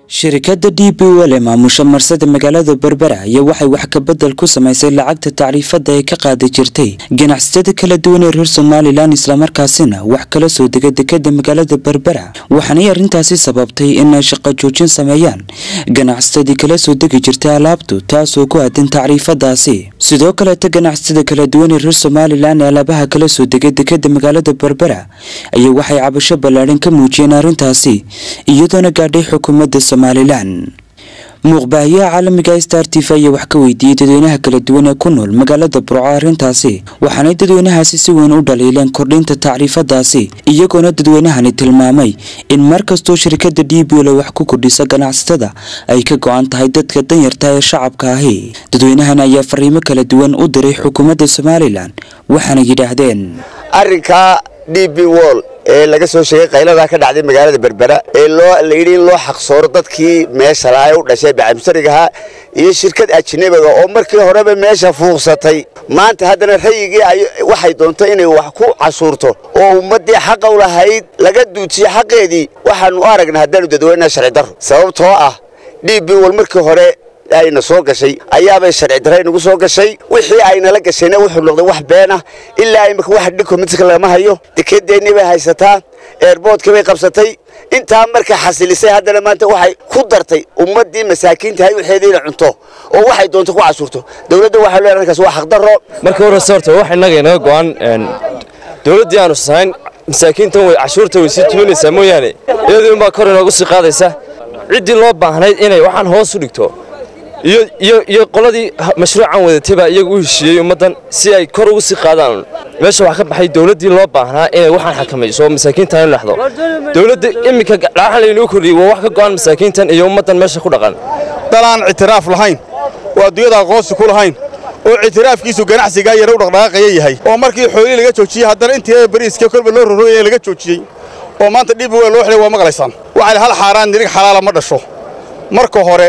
Shirkadda DP World ee maamusha marsada magaalada Berbera ayaa waxay wax ka bedel ku samaysay lacagta tacriifada ay ka qaadi jirtay ganacsatada kala duwan ee reer Somaliland, islamarkaasina wax kala soo dega dekada magaalada Berbera. Waxaanay arrintaasi sababtay in ay shaqo joojin sameeyaan ganacsatadii kala soo degi jirtay alaabtu, taasoo ku aadan tacriifadaasi. Sidoo kaleeta ganacsatada kala duwan ee reer Somaliland ee alaabaha kala soo degay dekada magaalada Berbera ayaa waxay cabasho ballaadhan ka muujiyeen arrintaasi, iyadoona gaadhay xukuumadda Somalilan. Muuqbaahiyaha caalamiga Star TV ayaa wax ka weydiiyey dadweynaha kala duwan ee ku nool magaalada Burco arrintaasi, waxaanay dadweynahaasi si weyn u dhaliileen kordhinta tacriifadaasi, iyagoona dadweynahani tilmaamay in mar kastoo shirkadda DP World wax ku kordhisa ganacsatada ay ka go-an tahay dadka danyarta ee shacabka ahi. Dadweynahan ayaa fariimo kala duwan u diray xukuumadda Somalilan, waxaana yidhaahdeen: Arrinkaa DP World ee laga soo sheegay, qayladaa ka dhacday magaalada Berbera ee loo la yidhi in loo xaqsooro dadkii meesha lahaa ee u dhashay bacamsarigaha iyo shirkad ajnabiga oo markii horeba meesha fuuqsatay, maanta haddana rayigii waxay doonto inay wax ku cashuurto oo ummaddii xaqa u lahayd laga duujiye xaqeedii, waxaanu u aragnay haddaanu dadweynaha sharci darro. Sababtoo ah DP World markii hore ayna soo gashay ayaabay sharci darre inagu soo gashay. Wixii aynala gashayna wuxuu noqday wax been ah. Ilaa imika wax documents-ka lagama hayo. Dekedeennii bay haysataa, airport-kii bay qabsatay. Intaa marka xasilisay, haddana maanta waxay ku dartay ummaddii masaakiinta hay waxeedii inay cunto oo waxay doonto ku cashuurto. Dowladda waxaa loo arkaas waa xaqdarro. Marka horeyse horta wax innaga inaga go'an dowladdii aanu sahayn masaakiintan way cashuurta way sii tuminaysaa mooyaane, iyadii unbaa kor inoogu sii qaadaysa. Ciddii loo baahnayd inay waxaan hoos u dhigto iyo qoladii mashruucan wadatay baa iyagu u heshiiyey ummaddan si ay kor ugu sii qaadaan. Meesha waxaa ka baxay dowladdii loo baahnaa inay waxaan xakamayso oo masaakiintan u dhexdo. Dowladda iminka dhaaxan laynoo kordhiyey waa wax ka go'an masaakiintan iyo ummaddan meesha ku dhaqan. Dal aan ictiraaf lahayn oo adduunyada aqoonsi ku lahayn oo ictiraafkiisu ganacsigaa yara u dhaqdhaqaaqaya yahay, oo markii xoolihii laga joojiyey haddana intii bariiska kolba loo rorooyay laga joojiyey, oo maanta DP World loo xidhay, waa maqlaysaan. Waxaa hal xaaraan nirig xalaala ma dhasho. Marka hore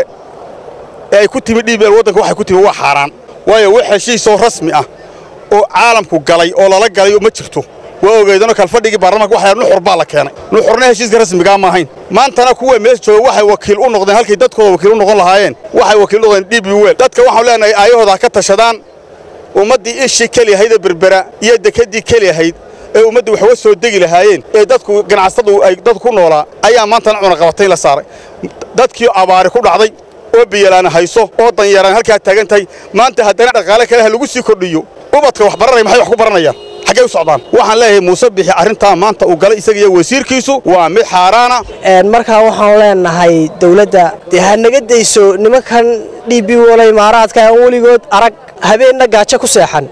ee ay ku timi DP World waddanka, waxay ku timi waa xaaraan, waayo wax heshiisoo rasmi ah oo caalamku galay oo lala galay ma jirto. Waa ogeydano kalfadhigii baarlamaanka waxa nuxur baa la keenay, nuxurna heshiiska rasmigaa ma ahayn. Maantana kuwa meesha jooga waxay wakiil u noqdeen halkay dadkooda wakiil u noqon lahaayeen, waxay wakiil u noqdeen DP World. Dadka waxaan leenahay aayahooda ha ka tashadaan. Ummaddii ishii keli ahayd ee Berbera iyo dekeddii keli ahayd ee ummaddu wax uga soo degi lahaayeen ee dadku ganacsatadu ay dadku ku noolaa ayaa maantana cunaqabatayn la saaray. Dadkii abaari ku dhacday oo biyalaan hayso oo danyaraan halkaa taagan tahay, maanta haddana dhaqaale kale ha lagu sii kordhiyo. Ubadka wax baranaya maxay wax ku baranayaan? Xaggay u socdaan? Waxaan leeyahay Muuse Bixi arrintaa maanta uu galay isaga iyo wasiirkiisu waa mid xaaraana. Markaa waxaan leenahay dowladda dee ha naga dayso nimankan DP World Imaaraadka aan weligood arag habeenna gaajo ku seexan.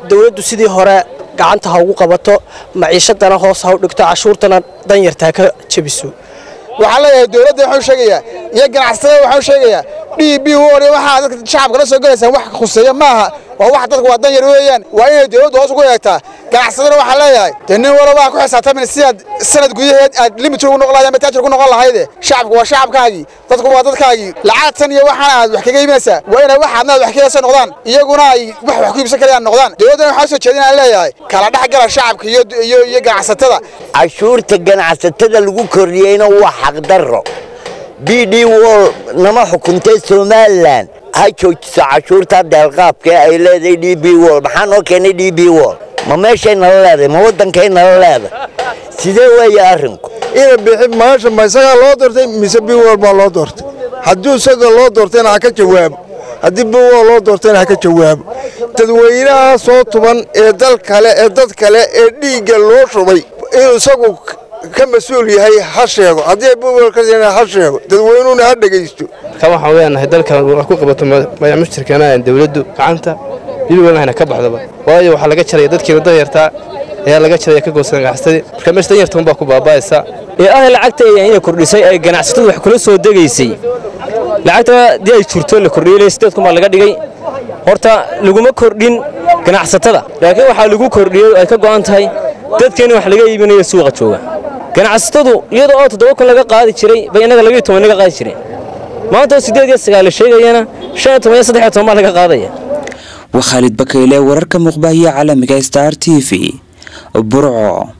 Dowladdu sidii hore gacanta ha ugu qabato maciishadana, hoos ha u dhigto cashuurtana, danyarta ha ka jebiso. Waxaan leeyahay dowladda waxaan sheegayaa iyo ganacsatada waxaan sheegayaa, DP World waxaa dadka shacabka la soo galaysaan wax khuseeya maaha, waa wax dadku waa danyar weeyaan, waa inay dowladdu hoos ugu eegtaa. Ganacsadana waxaan leeyahay dee nin walba waa ku xisaabtamin sidaad sanad gudaheed aad limit ugu noqon lahayd ama taajir ku noqon lahayde. Shacabku waa shacabkaagii, dadku waa dadkaagii. Lacagtan iyo waxaan aad wax kaga iibinaysaa waa inay waxaadna aad wax ka heesa noqdaan, iyaguna ay wax ku iibsan karayaan noqdaan. Dowladdana waxaa soo jeedin aan leeyahay kala dhex gala shacabka iyo ganacsatada. Cashuurta ganacsatada lagu kordhiyeyna waa xaqdarro. DP World nama xukuntay Somalilan, ha joojiso cashuurta deelqaabka ay leedahay DP World. Maxaa noo keenay DP World? Ma meeshay nala leedahay? Ma waddankay nala leedahay? Sidee weeye arrinku? Ina Bixi maasha ma isagaa loo doortay mise DP World baa loo doortay? Hadduu isaga loo doortayna ha ka jawaabo, haddii DP World loo doortayna ha ka jawaabo. Dadweynaha soo tuban ee dal kale ee dad kale ee dhiigga loo shubay inuu isagu ka mas-uul yahay ha sheego, haddii ay DP World ka ha sheego, dadweynuhuna ha dhegaysto. Marka waxaan leenahay dalkan wax ku qabato mushtarkana dowladdu gacanta DP World-na ka baxdaba, waayo waxaa laga jaraya dadkiina danyartaa ayaa laga jaraya ka goosan ganacsatadii. Marka meesha danyarta unbaa ku baaba'aysa. Ee ah lacagta inay kordhisay ay ganacsatadu wax kula soo degaysay, lacagta dii ay jirto la kordhiyey 8,000 baa laga dhigay. Horta laguma kordhin ganacsatada, laakiin waxaa lagu kordhiyey ay ka go'an tahay dadkeena wax laga iibinayo suuqa jooga. Ganacsatadu iyadoo oo 7,000 laga qaadi jiray bay innaga 12 laga qaadi jireen, maanta oo 8 iyo 9 la sheegayana 15 iyo 13 baa laga qaadaya. Waa Khaalid Bakayle, wararka muuqbaahiya caalamiga Star TV, Burco.